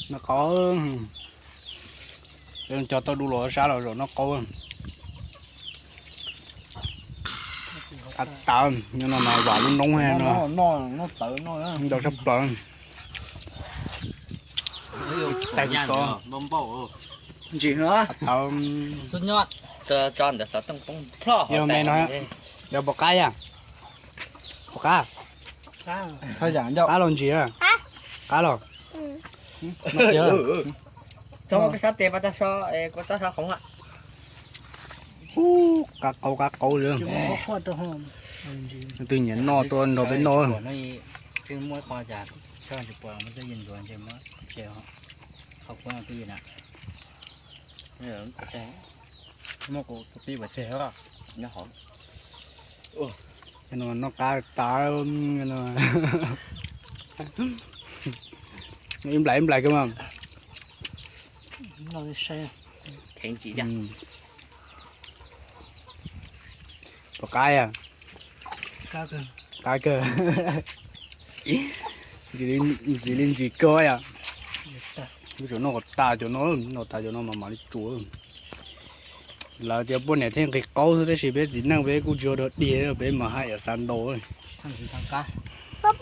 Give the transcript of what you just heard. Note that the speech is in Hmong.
Noj qaub, cog tau du los sab los zaum noj qaub. Qab tawv, nyob no mas vam lub noob he no. Ntau sab plaws. Tais kuv tod. Ntsim no. Qab tawv. Yog me no, yog pom qab yam. Pom qab. Qab los ntsim. Qab los. Txhob muab koj sab tes pab tag so, koj txhob so qhov. Qab qaub qab qaub li. Twg nyiam noj tuaj nrog peb noj. Noj qab tas. Ib nplais ib nplais kawg mas. Pom qab, qab kawg. Ntxim li ntxim kawg yom. Kuv tsuas noj kom tas cov no, noj tas cov no mas mam li tsuav. Lawv tias poj niam thiaj nqis qaub xwb tab sis peb txiv neej peb kuj tsis ua dog dig, peb mas haj yam xav ntau. Pom,